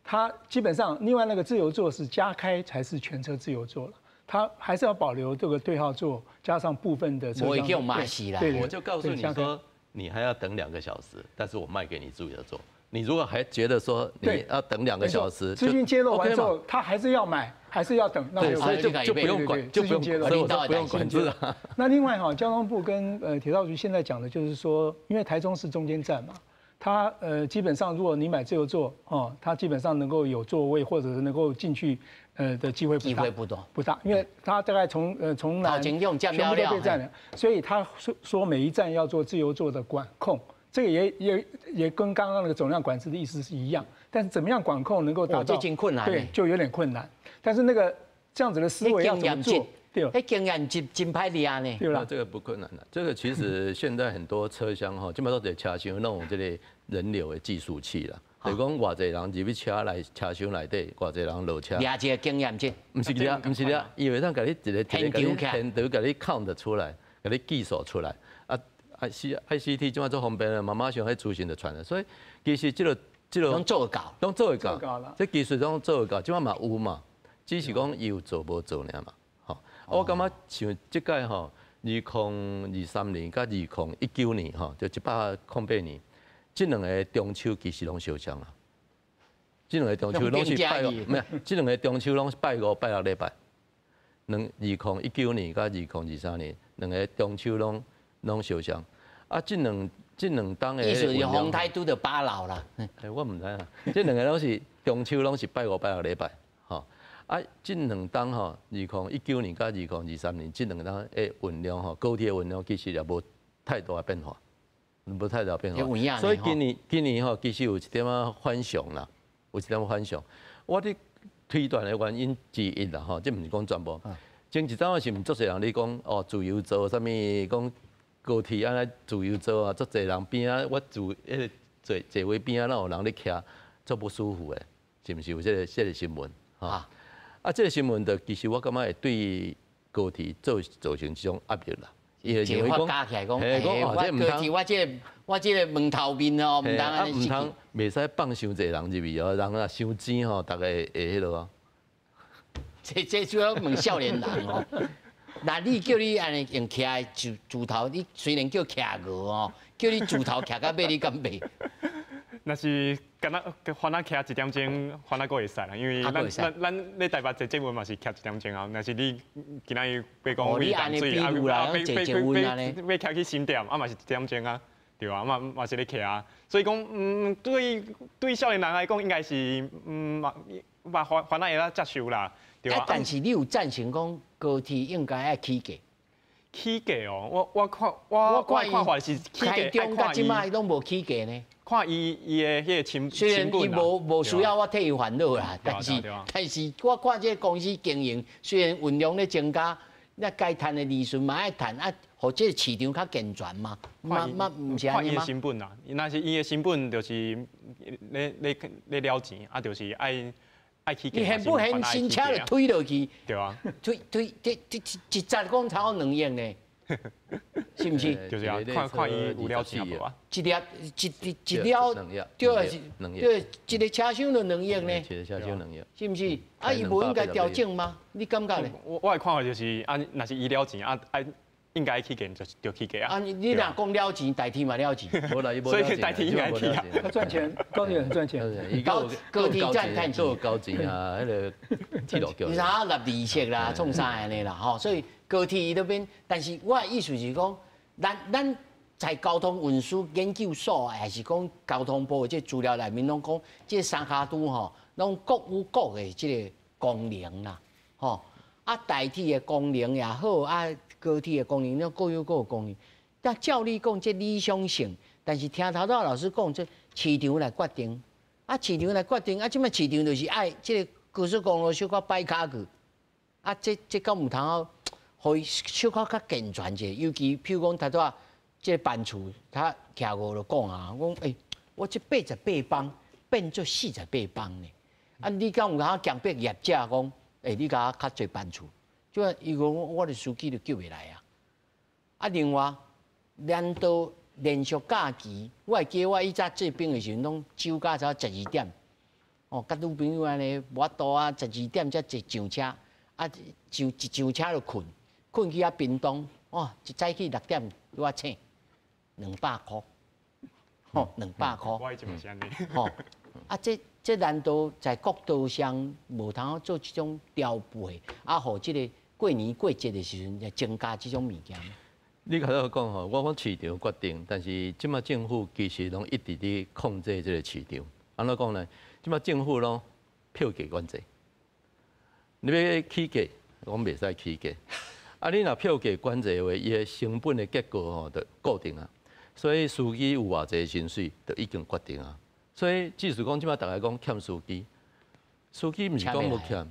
他基本上另外那個自由座是加開才是全車自由座了。他還是要保留這個對號座，加上部分的車廂。對，我就告訴你說，你還要等2個小時，但是我賣給你自由座，你如果还觉得说你要等2个小时，资讯揭露完之后，他还是要买，还是要等，那所以就不用管，就不用揭露，不用管制了。那另外哈，交通部跟铁道局现在讲的就是说，因为台中是中间站嘛，它基本上如果你买自由座哦，它基本上能够有座位或者是能够进去的机会不大，机会不多，不大，因为它大概从南全部都被占了，所以他说每一站要做自由座的管控。这个也跟刚刚那个总量管制的意思是一样，但是怎么样管控能够达到？困难。对，就有点困难。但是那个这样子的思维要怎么做？对，那经验真真歹掠呢。对啦，这个不困难的。这个其实现在很多车厢哈，基本上都在车厢弄这个人流的计数器啦。就讲偌济人入去车内车厢内底，偌济人落车。掠一个经验值。毋是掠，毋是掠，伊会当共你一个一个现场共你 count 出来，共你计数出来。啊，ICT 这马足方便了，嘛马上彼资讯就传了，所以其实这个拢做会到，拢做会到，这技术拢做会到，这马嘛有嘛，只是讲伊有做无做尔嘛，吼。我感觉像这届吼，2023年佮2019年吼，就108年，这两个中秋其实拢相仝啦。这两个中秋拢是拜五，毋是，这两个中秋拢是拜五、拜六礼拜。2019年佮2023年，两个中秋拢相仝。啊，这两冬的意思是风台拄著巴老啦。哎，我毋知啊。这两个拢是中秋，拢是拜五、拜六礼拜，吼。啊，这两冬吼，2019年佮2023年，这两冬的运量吼，高铁运量其实也无太大的变化，无太大变化。所以今年吼，其实有一点仔反常啦，有一点仔反常。我伫推断的原因之一啦，吼，这毋是讲全部。前一阵是毋足济人咧讲哦，自由座啥物讲。高铁按呢自由座啊，足济人边仔，我坐彼个座座位边仔，哪有人咧徛，足不舒服的，是毋是有这个新闻？哈啊，这个新闻就其实我感觉会对高铁造成这种压力啦。伊会认为讲，加起来讲，我高铁我这个门头面哦，毋通按呢毋通，袂使放伤济人入去哦，人若伤挤吼，逐家会彼落啊。这主要问少年人哦。那你叫你按呢用徛的柱头，你虽然叫徛鹅哦，叫你柱头徛到尾，你敢袂？若是敢若番仔徛一点钟，番仔阁会使啦，因为咱咧台北坐捷运嘛是徛一点钟啊。若是你今仔日爬讲位淡水，啊，欲徛去新店，啊嘛是一点钟啊，对啊，嘛是咧徛啊。所以讲，对少年人来讲，应该是嘛番仔会当接受啦。对啊。但是你有赞成讲高铁应该爱起价？起价哦，我看法是起价。台中到这摆拢无起价呢。看伊的彼个成虽然伊无需要我替伊烦恼啦，但是我看这个公司经营，虽然运量咧增加，那该趁的利润嘛爱趁啊，予这个市场较健全嘛，嘛毋是按呢吗？看伊的成本啦，若是伊的成本就是咧了钱，啊，就是爱起价。伊现不现新车就推落去？对啊。推推这这一扎讲超过2亿呢。是毋是？就是啊，看看伊有了钱无啊？一粒一一一了，对，是，对，一个车厢就两亿呢。一个车厢两亿。是毋是？啊，伊无应该调整吗？你感觉咧？我的看法就是，啊，若是伊了钱，啊，爱应该起价就起价啊。啊，你若讲了钱，台铁嘛了钱。所以台铁应该起啊。他赚钱，高铁很赚钱。高铁站趁钱。做高钱啊，彼个铁路局。你啥纳利息啦，创啥按呢啦？吼，所以。高铁伊那边，但是我的意思是讲，咱在交通运输研究所，还是讲交通部的这资料内面拢讲，这三脚督吼，拢各有各的这个功能啦，吼啊，台铁的功能也好，啊，高铁的功能，拢各有各的功能。但照你讲，这理想性，但是听头拄老师讲，这市场来决定，啊，市场来决定，啊，这摆市场就是爱这个高速公路小可摆跤去，啊，这敢有通好？予伊小可较健全者，尤其譬如讲，头拄仔这个班次，他徛五就讲啊，讲欸，我这88班变做48班呢。啊，你敢有通强迫业者讲，欸，你共我较济班次？就伊讲我的司机就叫袂来啊。啊，另外，难道连续假期，我会记我以前做兵的时阵，拢酒驾才十二点，哦，佮女朋友按呢无法度啊，十二点才坐上车，啊，上一上车就困。困去遐屏东，哦，一早起6点拄仔醒，200箍。吼，200箍。吼，啊，這難道在國道上無通做這種調配，啊，予這个過年過節的時陣增加這種物件？你頭先講吼，我講市場決定，但是這馬政府其實攏一直佇控制這个市場。按怎講呢？這馬政府攏票價管制，你欲起價，講袂使起價。啊，你若票價管制的話，伊的成本的結構吼就固定啊。所以司機有偌濟薪水，就已經決定啊。所以只是講這馬逐家講欠司機，司機毋是講無欠，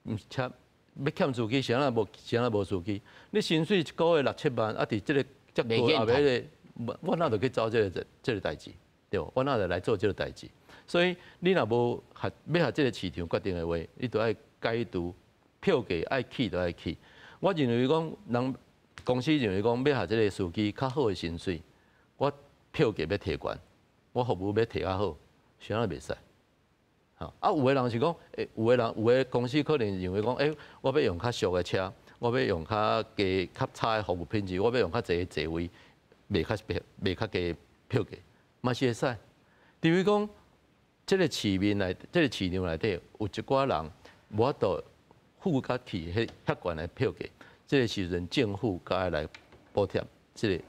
毋是欠。欲欠司機，啥人無啥人無司機？你薪水一个月六七萬，啊，佇這个這高後尾个，我哪就去走這个代誌，對無？我哪就來做這个代誌？所以你若無合欲合這个市場決定的話，你就愛解除票價，愛起就愛起。我認為講，人公司認為講欲合這个司機較好的薪水，我票價欲提懸，我服務欲提較好，啥人袂使？啊，有的人是講，欸，有的人有的公司可能認為講，欸，我欲用較俗的車，我欲用較低、較差的服務品質，我欲用較濟的座位，袂較低票價，嘛是會使。除非講，這个市面內，這个市場內底有一寡人無法度付較起彼遐懸的票價，這个時陣政府該愛來補貼這个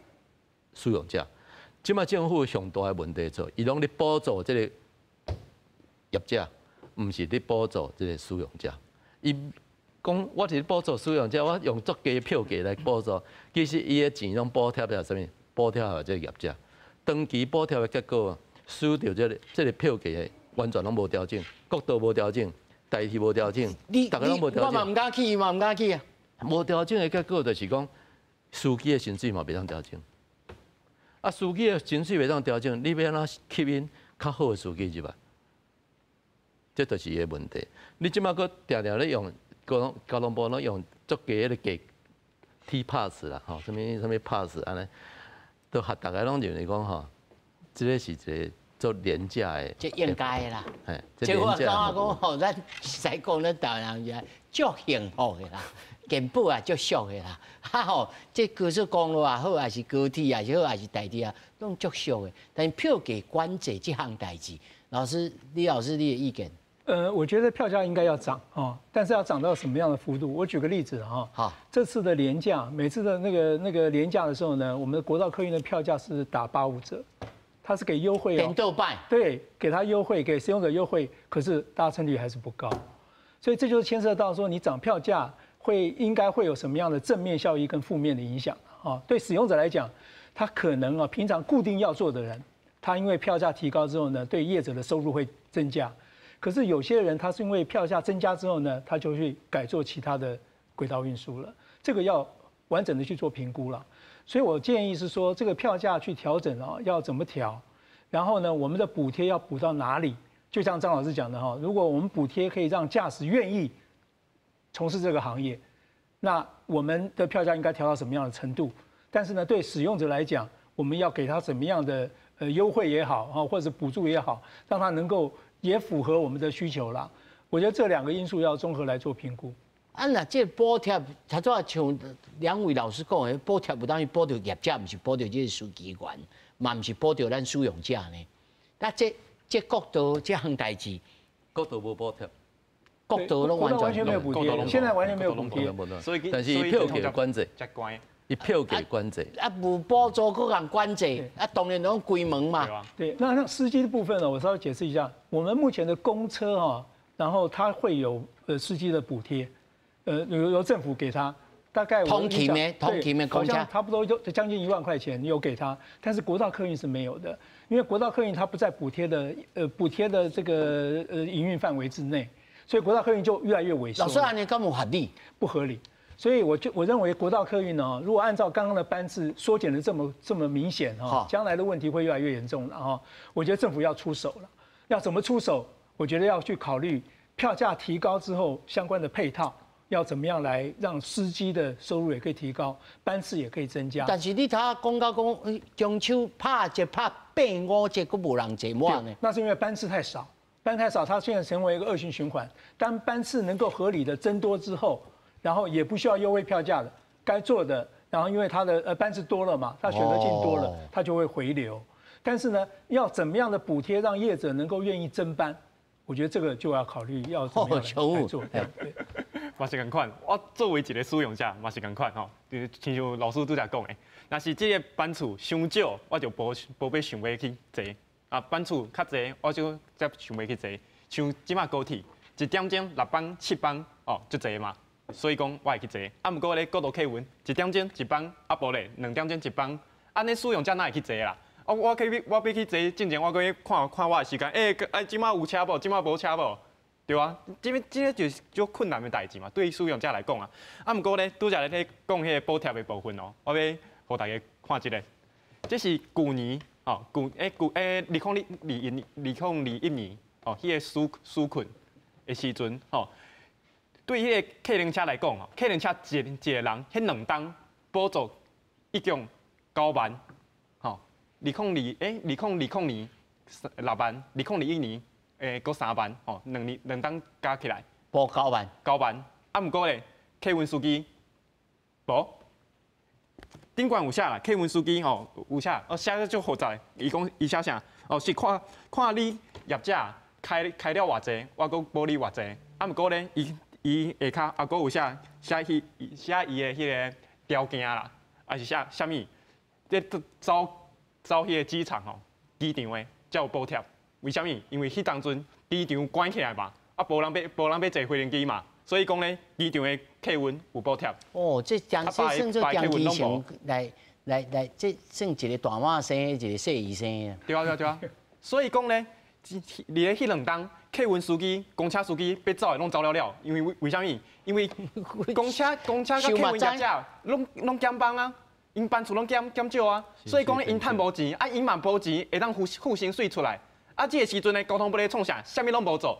使用者。這馬政府上大的問題做，伊攏咧補助這个業者，毋是咧補助這个使用者。伊講我是補助使用者，我用足低票價來補助，其實伊的錢攏補貼予啥物？補貼予這个業者。長期補貼的結果，使著這个票價的完全攏無調整，國道無調整，台鐵無調整，你逐家攏無調整。我嘛毋敢去，伊嘛毋敢去啊。無調整的結果就是講，司機的薪水嘛袂當調整。啊，司機的薪水袂當調整，你欲按怎吸引較好的司機入來？這就是伊的問題。你這馬閣定定咧用交通部攏用足低彼个價 T pass 啦，吼，啥物啥物 pass 按呢，都予逐家攏認為講吼，這个是一个做廉價的。這應該的啦。嘿，這我感覺講吼，咱實在講咱台灣人是足幸福的啦，健保也足俗的啦。哈吼，這高速公路也好，還是高鐵也是好，還是台鐵啊，攏足俗的。但是票價管制這項代誌，老師李老師你的意見？我覺得票價應該要漲啊，但是要漲到什麼樣的幅度？我舉個例子哈，好，這次的連假，每次的那個連假的時候呢，我們的國道客運的票價是打85折，它是給優惠哦，對，給他優惠，給使用者優惠，可是搭乘率還是不高，所以這就牽涉到說，你漲票價會應該會有什麼樣的正面效益跟負面的影響啊？對使用者來講，他可能啊平常固定要坐的人，他因為票價提高之後呢，對業者的收入會增加。可是有些人他是因為票價增加之後呢，他就去改做其他的軌道運輸了。這個要完整的去做評估了。所以我建議是說，這個票價去調整啊，要怎麼調？然後呢，我們的補貼要補到哪裡？就像張老師講的哈，如果我們補貼可以讓駕駛願意從事這個行業，那我們的票價應該調到什麼樣的程度？但是呢，對使用者來講，我們要給他怎麼樣的優惠也好啊，或者補助也好，讓他能夠也符合我們的需求啦。我覺得這兩個因素要綜合來做評估。啊，若這個補貼，頭拄仔像兩位老師講的，補貼有當去補著業者，毋是補著這個司機員，嘛毋是補著咱使用者呢。那這國道這項代誌，國道無補貼，國道攏完全沒有補貼，現在完全沒有補貼。所以但是票價管制，伊票價管制，啊，無補助閣共管制，啊，當然攏關門嘛。對，那司機的部分呢，我稍微解釋一下，我們目前的公車哈，然後它會有司機的補貼，由政府給他，大概通勤的，通勤的公車，差不多就將近1萬塊錢有給他，但是國道客運是沒有的，因為國道客運它不在補貼的這個營運範圍之內，所以國道客運就越來越萎縮。老師，按呢敢有合理？不合理。所以我認為國道客運呢，如果按照剛剛的班次縮減的這麼明顯哈，將來的問題會越來越嚴重了哈。我覺得政府要出手了，要怎麼出手？我覺得要去考慮票價提高之後相關的配套，要怎麼樣來讓司機的收入也可以提高，班次也可以增加。但是你頭講到講中秋拍折拍85折，閣無人坐滿呢？那是因為班次太少，班太少，它現在成為一個惡性循環。當班次能夠合理的增多之後，然後也不需要優惠票價的，該坐的，然後因為它的班次多了嘛，它選擇性多了，它就會回流。但是呢，要怎么样的补贴让业者能够愿意增班？我觉得这个就要考虑要怎么样来做。对，嘛是仝款，我作为一个使用者，嘛是仝款吼，就亲像老师拄才讲的，若是这个班次伤少，我就无无欲想欲去坐；啊，班次较济，我就才想欲去坐。像这马高铁，一点钟六班、七班，哦，足济嘛，所以讲我会去坐。啊，毋过咧，国道客运一点钟一班，啊无咧两点钟一班，按呢使用者哪会去坐啦？哦，我去我欲去坐进前，我阁去看看我的时间，欸，哎，这马有车无？这马无车无？对啊，这这个就是足困难的代志嘛，对使用者来讲啊。啊，毋过咧，拄才咧讲彼个补贴的部分哦，我欲予大家看一下，这是旧年哦，旧欸旧欸2021年哦，彼个纾纾困的时阵吼，对彼个客运车来讲哦，客运车一一个人，彼两冬补助一共9万，吼，2020年6万，2021年阁3万，吼，两年两冬加起来补9万，9万。啊，毋过咧，客运司机无，顶悬有写啦，客运司机吼有写，哦写得足复杂，伊讲伊写啥？哦是看看你业者开开了偌济，我阁补你偌济。啊，毋过咧，伊伊下跤啊阁有写写彼写伊的彼个条件啦，还是写啥物？这走走彼个机场吼，机场的才有补贴。为啥物？因为彼当阵机场关起来嘛，啊，无人欲无人欲坐飞行机嘛，所以讲咧，机场的客运有补贴。哦，这将这算做长期性来来来，这算一个大马生，一个细鱼生啊。对啊对啊对啊。所以讲咧，伫咧彼两冬，客运司机、公车司机欲走的拢走了了，因为为为啥物？因为公车公车佮客运业者拢拢减班啊，𪜶班次拢减减少啊，所以讲咧，𪜶趁无钱，啊，𪜶嘛无钱会当付付薪水出来。啊，这个时阵呢，交通部咧创啥？啥物拢无做，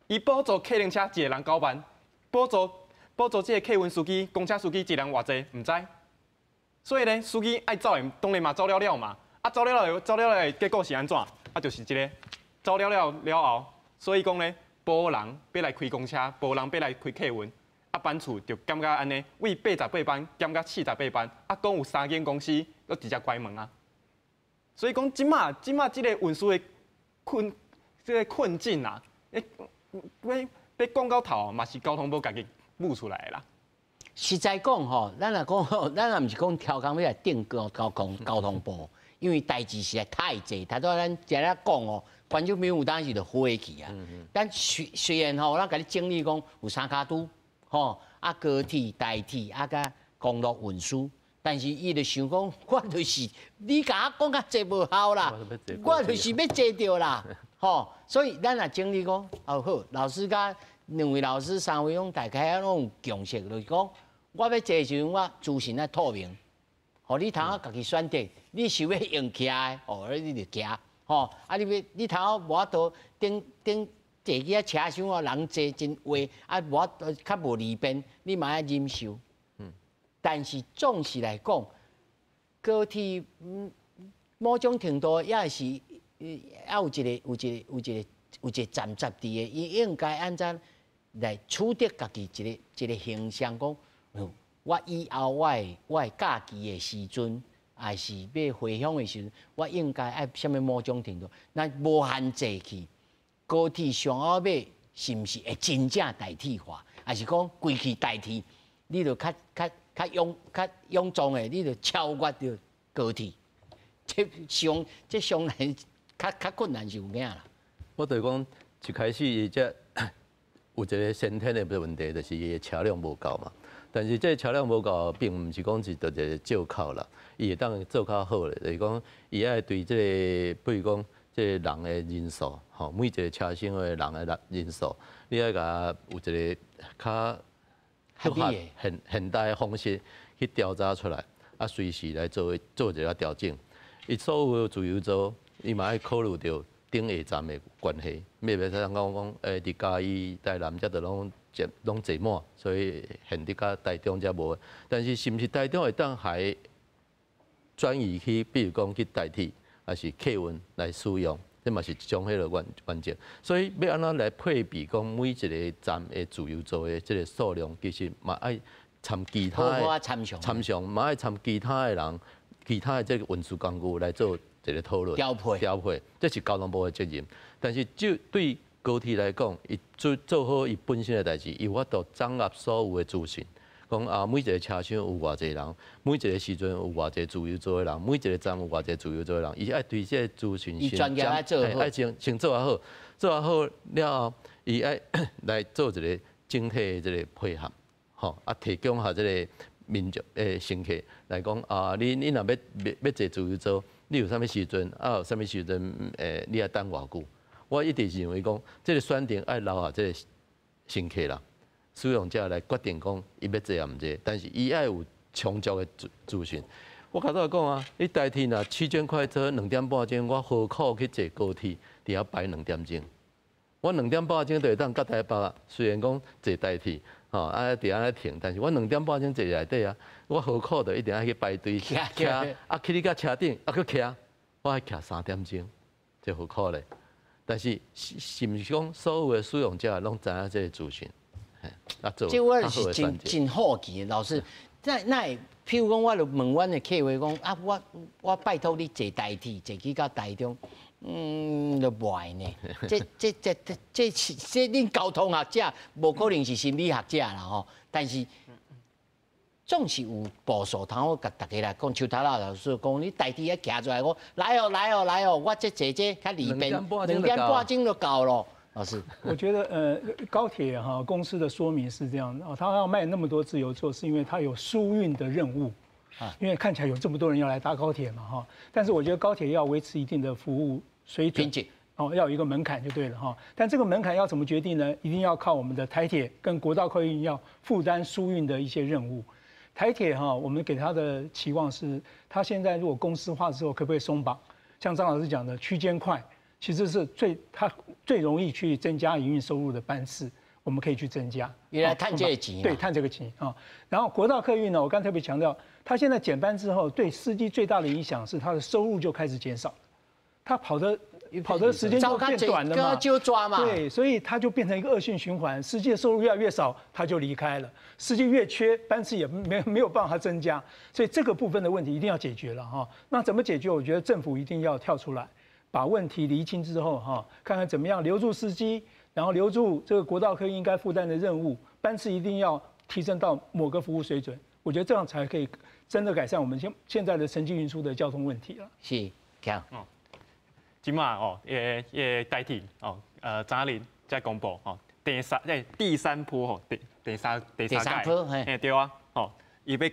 伊补助客运车一个人9万，补助补助这个客运司机、公车司机一个人偌济，毋知。所以咧，司机爱走的，当然嘛走了了嘛。啊，走了了，走了了的结果是按怎？啊，就是这个走了了了后，所以讲咧，无人欲来开公车，无人欲来开客运，啊，班次就减甲按呢，为88班减甲48班，啊，讲有3间公司都直接关门啊。所以讲，这马这马这个运输的困，这个困境啊，欸，欲欲讲到头嘛是交通部家己舞出来的啦。实在讲吼，咱若讲吼，咱也毋是讲超工欲来顶交交通交通部，因为代志实在太济。头拄仔咱遮咧讲哦，观众朋友有当时就火去啊。咱虽虽然吼，咱共你整理讲有三跤拄，吼啊高铁、台铁啊佮公路运输，但是伊就想讲，我就是你共我讲较济无效啦，我就是欲坐著啦，吼。所以咱若整理讲，哦好，老师佮两位老师、三位拢大概拢有共识，就是讲，我欲坐的时阵，我资讯爱透明，予你通好家己选择，你是欲用骑的，哦，你就骑，吼，啊，你欲你通好无法度顶顶坐去遐车厢哦，人济真挤，啊，无法度较无利便，你嘛爱忍受。但是总是来讲，高铁某种程度也是，也有一个有一个有一个有一个站站伫的，伊应该按怎来取得家己一个一个形象，讲，我以后我的我的假期的时阵，还是欲回乡的时阵，我应该爱啥物某种程度，咱无限制去高铁上后尾是毋是会真正代替化，还是讲规气代替？你就较较较勇较勇壮的，你就超越著高铁。这上这上难较较困难是有影啦。我就是讲，一开始伊这有一个先天的问题，就是伊的车辆无够嘛。但是这个车辆无够，并毋是讲是就一个借口啦。伊会当做较好咧，就是讲伊爱对这个，比如讲这个人的人数，吼，每一个车厢的人的人人数，你爱共有一个较合理的现现代的方式去调查出来，啊，随时来做做一个调整。伊所有的自由座，伊嘛爱考虑著顶下站的关系，袂袂使讲讲，欸，伫嘉义、台南遮都拢坐拢坐满，所以现伫甲台中遮无。但是是毋是台中会当还转移去，比如讲去台铁，还是客运来使用，这嘛是一种彼个原原则。所以欲按怎来配备讲每一个站的自由座的这个数量，其实嘛爱参其他的参详，参详嘛爱参其他的人，其他的这个运输工具来做一个讨论调配，调配，这是交通部的责任。但是就对高铁来讲，伊做做好伊本身的代志，伊有法度掌握所有的资讯。讲啊，每一个车厢有偌济人，每一个时阵有偌济自由座的人，每一个站有偌济自由座的人，伊爱对这个资讯先爱先先做好，做好了后，伊爱来做一个整体的这个配合，吼啊，提供予这个民众诶乘客来讲啊，你若欲坐自由座，你有啥物时阵啊？有啥物时阵诶？你爱等偌久？我一直认为讲，这个选择爱留予这个乘客啦。使用者来决定讲，伊欲坐抑毋坐，但是伊爱有充足的资讯。我较早讲啊，你台铁若区间快车两点半钟，我何苦去坐高铁，伫遐排两点钟？我两点半钟就会当到台北啊。虽然讲坐台铁，吼啊伫遐停，但是我两点半钟坐内底啊，我何苦就一定爱去排队徛啊，去你到车顶啊，阁徛，我爱徛3点钟，这何苦咧？但是是毋是讲所有的使用者拢知影这个资讯？这我是真真好奇，老师，那譬如讲，我就问阮的客户讲啊，我拜托你坐台铁，坐去到台中，就袂呢。这这这这这是这恁交通学者，无可能是心理学者啦吼。但是总是有步数通好共大家来讲，像头老师讲，你台铁一行出来，我来哦来哦来哦，我这坐这较利便，两点半钟就到咯。老师，我觉得高铁哈公司的说明是这样的，他要卖那么多自由座，是因为他有疏运的任务啊，因为看起来有这么多人要来搭高铁嘛哈。但是我觉得高铁要维持一定的服务水准，哦，要有一个门槛就对了哈。但这个门槛要怎么决定呢？一定要靠我们的台铁跟国道客运要负担疏运的一些任务。台铁哈，我们给他的期望是，他现在如果公司化之后，可不可以松绑？像张老师讲的区间快，其实是最容易去增加营运收入的班次，我们可以去增加。原来趁这个钱。对，趁这个钱啊。然后国道客运呢，我刚特别强调，他现在减班之后，对司机最大的影响是他的收入就开始减少，他跑的时间就变短了嘛，就抓嘛。对，所以他就变成一个恶性循环，司机的收入越来越少，他就离开了。司机越缺，班次也没有办法增加，所以这个部分的问题一定要解决了哈。那怎么解决？我觉得政府一定要跳出来，把问题厘清之后哈，看看怎么样留住司机，然后留住这个国道客运应该负担的任务，班次一定要提升到某个服务水准。我觉得这样才可以真的改善我们现在的城际运输的交通问题了。是，这样。这马哦，也台铁哦，昨日才公布哦，第三波吼，第三届，嘿对啊，吼，伊欲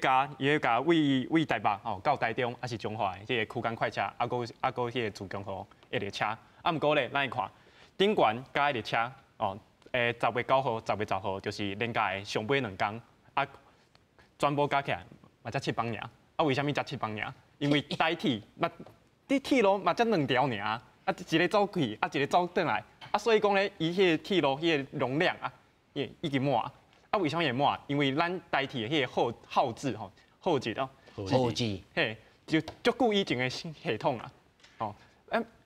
加位台北吼到台中，抑是彰化的这个区间快车，啊阁彼个自强号的列车，啊毋过咧，咱来看顶悬加列车哦，10月9号、10月10号就是连假的上尾两工，啊，全部加起来嘛才7班尔，啊为啥物才七班尔？因为台铁嘛。你铁路嘛才两条尔，啊，一个走去，啊，一个走转来，啊，所以讲咧，伊彼个铁路彼个容量啊，已已经满，啊，为啥物会满？因为咱台铁的彼个耗资吼，耗资哦，耗资，嘿，就足久以前的系统啊，哦，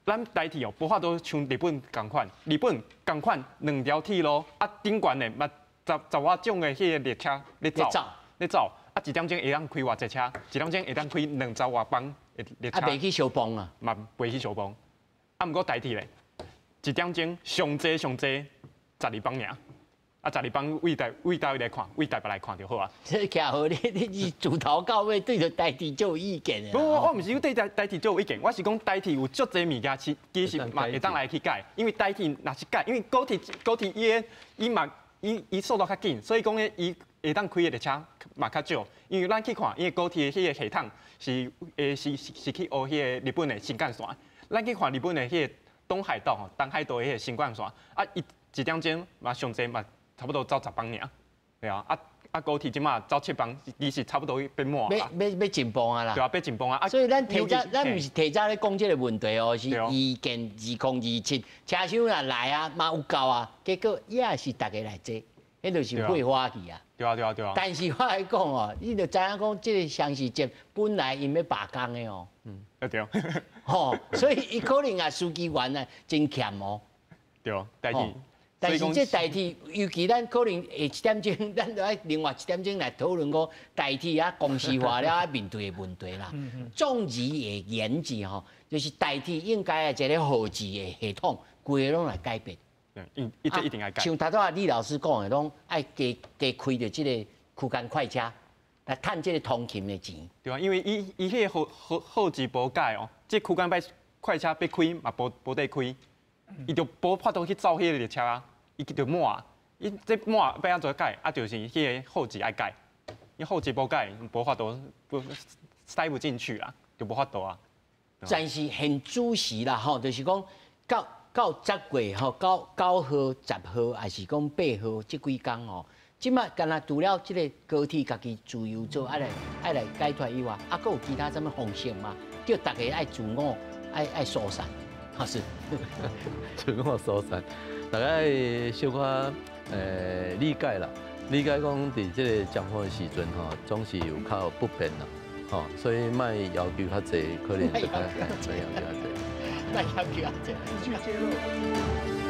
咱台铁哦，无法度像日本仝款，日本仝款两条铁路，啊，顶悬的嘛十外种的彼个列车咧走，咧走，啊，一点钟会当开偌济车，一点钟会当开20外班。啊，袂去相碰啊，嘛袂去相碰。啊，毋过台铁咧，一点钟上济上济12班尔，啊，十二班位佗位来看，位台北来看就好啊。这徛好你，你自头到尾对著台铁就有意见的。无，我毋是对台铁就有意见，我是讲台铁有足济物件，其实嘛会当来去改，因为台铁若是改，因为高铁伊嘛伊速度较紧，所以讲咧伊会当开的列车嘛较少。因为咱去看，伊的高铁彼个系统是去学彼个日本的新干线。咱去看日本的彼个东海道吼，东海道的彼个新干线，啊，伊一点钟嘛上济嘛差不多走10班尔，对啊，啊高铁这马走七班，其实差不多欲满啊，欲进步啊啦，对啊，欲进步啊，所以咱提早，咱毋是提早咧讲这个问题哦，是预见2027车厢若来啊，嘛有够啊，结果也是逐家来坐，彼就是废话去啊。对啊对啊对啊。但是我来讲哦，你就知影讲这个双喜节本来𪜶欲罢工的哦。对。吼，所以伊可能啊，司机员啊真欠哦。对，但是但是這代替，尤其咱可能下一點鐘，咱就愛另外一點鐘來討論講代替啊公司化了啊面對的問題啦。總而言之吼，就是代替應該的一個號誌的系統，規个攏來改變。一定愛改。像頭拄仔李老師講的，攏愛加加開著這個區間快車，來趁這個通勤的錢。對啊，因為伊伊彼個號誌無改哦，這區間快車欲開嘛無無得開，伊就無法度去走彼個列車啊，伊就滿，伊這滿欲按怎改？啊，就是彼個號誌愛改，伊號誌無改，無法度不塞不進去啊，就無法度啊。但是現主時啦，吼，就是講到10月吼，9號、10號，還是講8號這幾工吼，這馬干焦除了這個高鐵家己自由座愛來愛來解脫以外，啊，閣有其他啥物方式嗎？叫大家愛自我愛愛疏散，哈是。自我疏散，大家小可理解啦，理解講佇這個尖峰的時陣吼，總是有較不便啦，吼，所以莫要求較濟，可能就較莫要求較濟。莫要求較濟。繼續揭露。